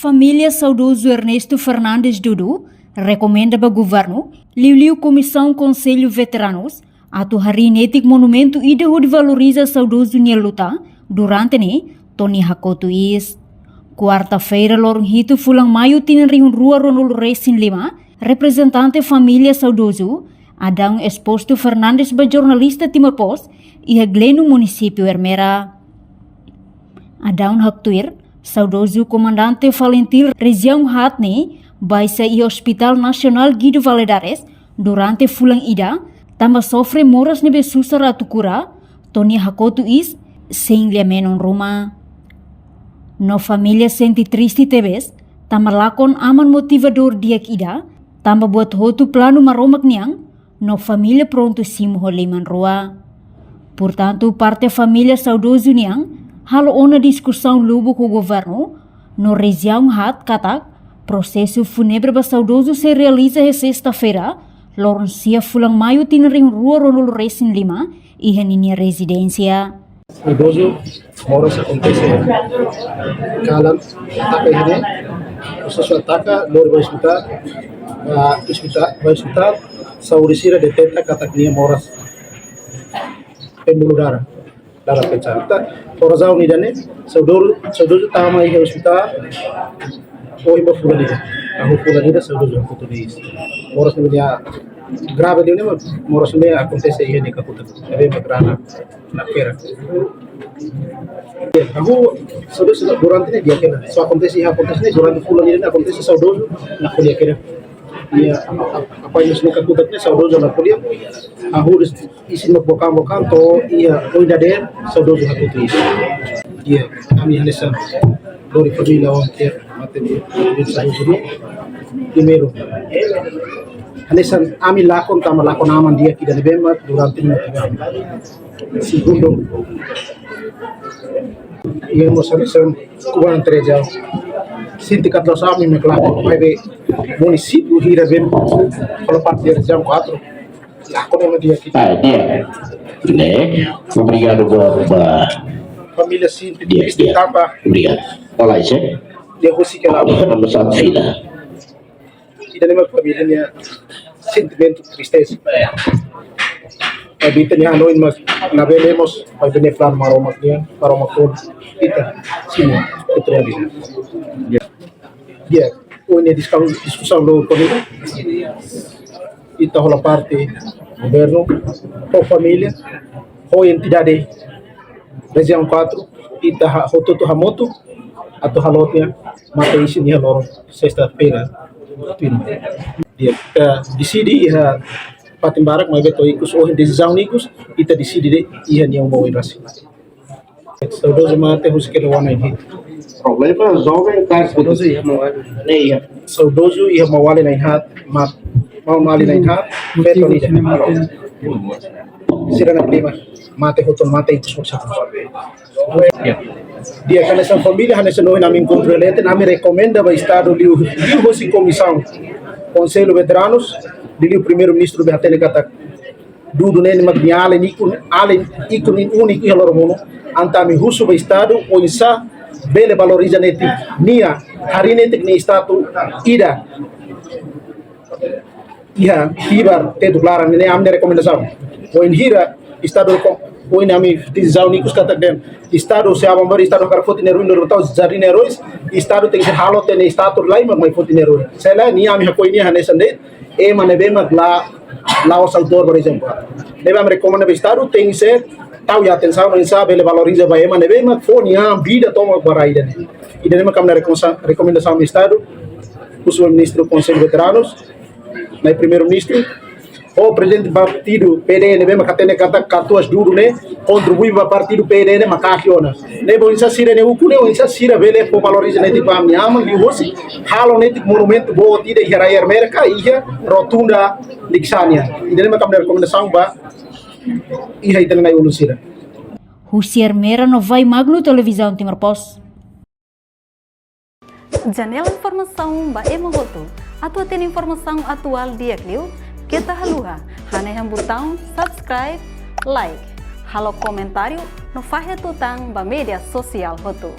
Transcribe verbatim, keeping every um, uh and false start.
Família saudozu Ernesto Fernandes Dudu rekomenda ba governu, liuliu Komisaun Konsellu Veteranus, atu harii netik monumentu ida hodi valoriza saudozu nia luta durante ne'e to'o nia hakotu iis. Kuarta-feira, loron hitu fulan Maiu tinan rihun rua ruanulu resin lima, reprezentante família saudozu, Adaun Exposto Fernandes, ba jornalista Timor Post iha Gleno, munisípiu Ermera. Adaun haktuir, saudozu Komandante Falintil Rejiaun Haat ne'e baixa iha Hospital Nasionál Guido Valadares durante fulan ida, tanba sofre moras ne'ebé susar atu kura, to'o nia hakotu iis sein lia menon ruma. No família sente triste tebes, tanba lakon aman motivadór di'ak ida, tanba buat hotu planu Maromak nian, no família prontu simu ho liman rua. Portantu, parte família saudozu nian halo ona diskusaun lubuk ho governu no Rejiaun Haat katak prosesu fúnebre ba saudozu sei realiza iha sesta-feira, loron sia fulan Maiu tinan rihun rua ruanulu resin lima, iha ninia rezidénsia. Saudozu moras akontese kalan taka iha ne'e, prosesu taka, lori ba ospitál, ba ospitál, ba ospitál, saúde sira deteta katak nia moras pembuluh darah, darah pecah. Ita, por razaun ida-ne'e, saudozu, saudozu tama iha ospitál, ohin ba fulan ida. Hahú fulan ida saudozu hakotu iis. Moras ne'e nia grave liu ne'e, moras ne'e akontese iha nia kakutak. Ne'ebé mak rana na fera. Hahú saudozu durante ne'e di'ak ona. Só akontese, akontese ne'e durante fulan ida ne'e akontese saudozu na ko'alia kira. Nia apa, apa, apa yang sudah kakutak ne'e saudozu na ko'alia. Hahú isin mak bokan-bokan to'o iha oin dadeer saudozu hakotu iis. Di'ak, ami hanesan lori família oan ke mate di, di saudozu. Primeiru, hanesan ami lakon tanba lakon aman di'ak ida ne'ebé mak durante ne'e. Segundu, iha mós hanesan kuban Rejiaun. Sente katak loos ami mak lakon, maibé munisípiu hira be, kalau parte Rejiaun kuatru, lakon ona di'ak ida. Ah, di'ak. Ne'e, obrigadu ba, ba. Família sente, di'ak, triste, di'ak, tanba. Obrigadu. Olá, Zé. Nia husik hela. Vamos à fila. Ida-ne'e mak família nia sentimentu tristeza. Maibé ita-nia hanoin mak labele mós, maibé ne'e planu Maromak nian, Maromak pun ita simu, ita realiza. Di'ak, ohin ne'e diskusaun, diskusaun lubuk ho nia. Ita hola parte governu, ho família, ho entidade Rejiaun kuatru, ita ha-, hotu-hotu hamutuk atu halo tiha mate isin iha loron sesta-feira. Di'ak, ita deside iha fatin barak, maibé to'o ikus ohin desizaun ikus, ita deside de'it iha nia uma oin rasik. Saudozu mate husik hela oan na'in hitu. Problema joven kan saudozu iha Mawali. Ne'e iha. Saudozu iha Mawali na'in haat, mat, Mawali na'in haat, feto ida. Sira-nia prima mate hotu, mate ikus oin. Di'ak, hanesan família, hanesan ohin ami enkontru leten, ami rekomenda ba Estadu liu, liuhosi Komisaun Konsellu Veteranus, liuliu Primeiru-Ministru be hatene katak Dudu ne'e mak nia alin ikun, alin ikun úniku iha loron monu. Entaun ami husu ba Estadu, oinsá bele valoriza netik nia, harii netik nia estátua ida iha hibar tetu klaran, ne'e ami-nia rekomendasaun. Wainhira Estadu ko, ohin ami desizaun ikus katak dehan, Estadu se aban bainhira Estadu hakarak foti nia ruin, no tau Jardín Heróis, Estadu tenke halo tiha nia estátua lai mak mai foti nia ruin. Se lae, nia ami hakoi nia hanesan de'it, ema ne'ebé mak la, la'ós autór, por ezemplu. Ne'ebé ami rekomenda ba Estadu, tenke tau iha atensaun, oinsá bele valoriza ba ema ne'ebé mak fó nia vida tomak ba rai ida-ne'e. Ida-ne'e mak ami-nia rekomensa-, rekomendasaun ba Estadu, husu Ministru Konsellu Veteranus, nai Primeiru-Ministru, ho prezidente partidu P D N ne'ebé mak hatene katak katuas Dudu ne'e kontribui ba partidu P D N mak haki ona. Ne'ebé oinsá sira-nia ukun ne'e, oinsá sira bele fó valoriza netik ba ami-nia aman, liuhosi halo netik monumentu boot ida iha rai Ermera ka iha rotunda Niksania. Ida-ne'e mak ami-nia rekomendasaun ba iha ita-nia na'i-ulun sira. Husi Ermera, Novai Magno, Televizaun Timor Post. Janela informasaun ba ema hotu. Atu hatene informasaun atuál di'ak liu, keta haluha hanehan butaun subscribe, like, halo komentáriu no fahe tutan ba média sosiál hotu.